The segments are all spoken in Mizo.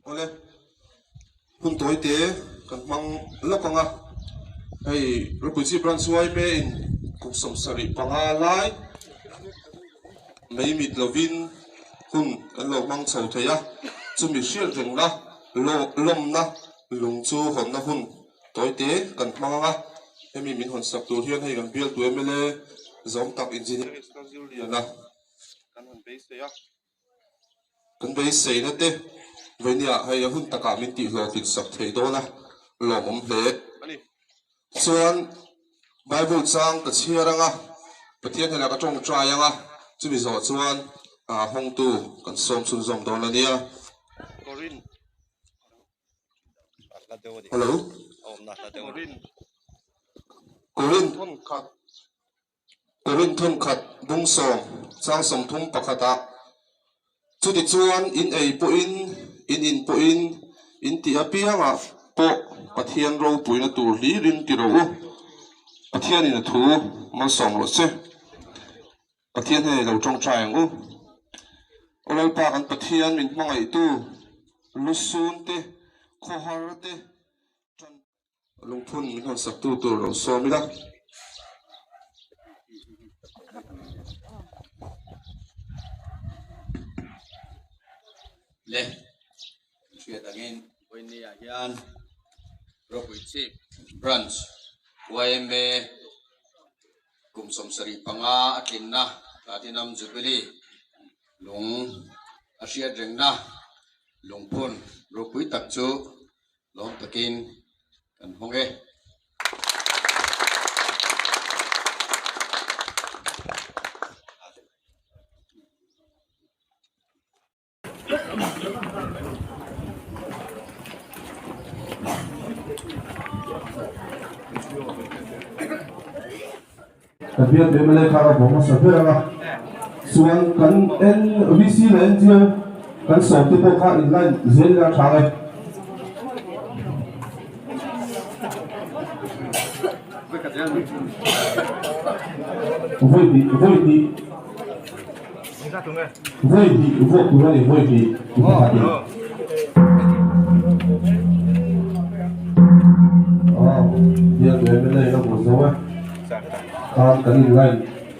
Awle, hun tawi te kan hmang lawk ang a, hei Rawpuichi Branch yma in kum 75 lai mai mit lovin hun kan lo hmang chho thei a, chumi hriat rengna lawmna lung chu hawnna hun tawi te kan hmang ang a, hemi min hawn sak tur hian hei kan bialtu mla zawm tak Engineer Esther Zirliana kan han beisei a. Kan beiseina te veinia hei a hun takah min tihhlawhtlin sak thei dawn a, lawmawm hle a ni. Chuan Bible chang ka chhiar ang a, Pathian hnenah ka tawngtai ang a, chumi zawh chuan hawngtu kan sawm chhunzawm dawn a nia. Hello. Korin. Korin thawnkhat bung sawm chang 31 ah, Chutichuan in ei pawhin, in in pawhin, in tih apiangah pawh Pathian ropuina tur hlirin ti rawh u. Pathianin a thu malsawm rawh se. Pathian hei lo tawngtai ang u. Aw Lalpa kan Pathian min hmangaihtu, lusun te, khawhar te, tan. Lungphun min hawn sak tu tur lo sawm ila. Le, kan hriat angin Vawinia hian Ropui Chhip Branch yma kum 75 a tlinna Platinum Jubilee lung a hriat rengna lungphun ropui tak chu Lawm takin kan hawng e. Kan biak leh malai kha ka bawm hmasa ber ang a, chuan kan NVC leh NGO kan sawm te pawh kha in line zel ila a tha ang e. Vawi hnih vawi hnih vawi hnih vuak tur a ni vawi hnih pakhat in. Aw biak leh malai la bawm zo e. Khan kan in line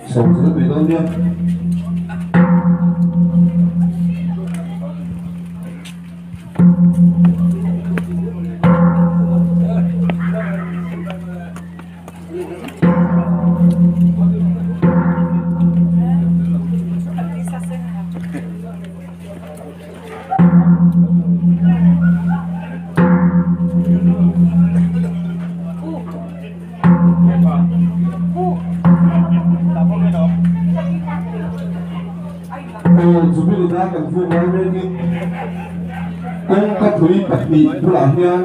chho zel mai dawn nia. Jubilee dar kan vuak lai mekin kawngka pui pahnih bulah hian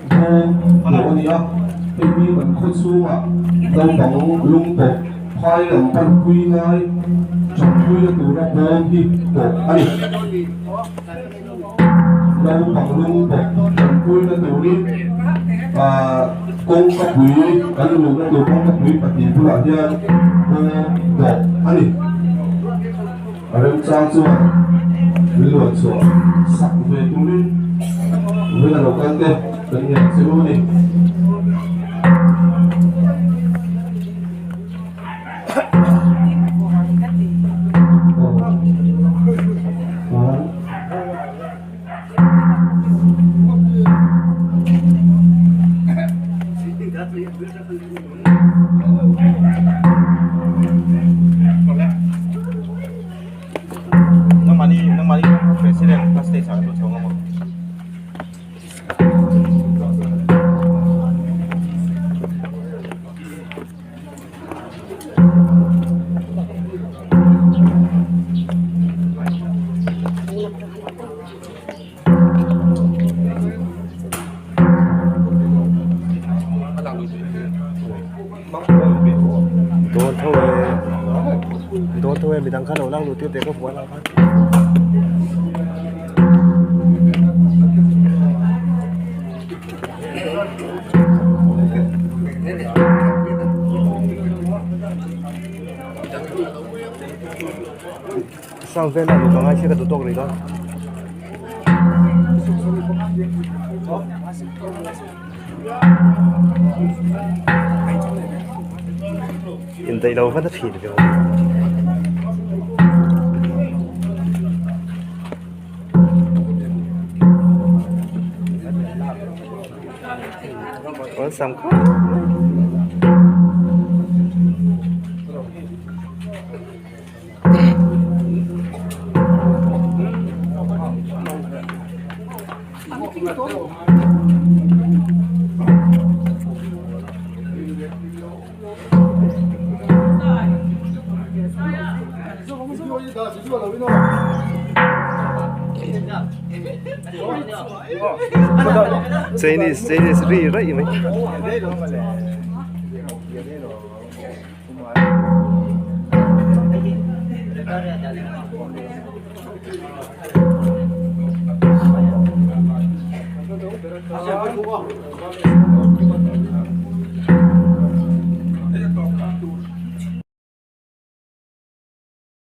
bawm hnawh a ni a, hei hi kan khaw chhungah naupang lung pawh phai lam pan pui ngai tanpuina tura bawm hi pawh a ni. Naupang lung pawh tanpuina turin ahh kawngka pui kan luhna tur kawngka pui pahnih bulah hian bawm dawh a ni. A remchang chuan min luan chhuah sak ve turin vawin a lo kal te kan ngen che u a ni. Dawn tho e dawn tho e midang kha lo lang luh tir teh ka vuah lah khan. Sang vel a luh ka ngai sia ka duh tawk rih dawn. Indaih lo va na thin ve aw. Awlsam khawp mai. Chinese Chinese ri raih mai.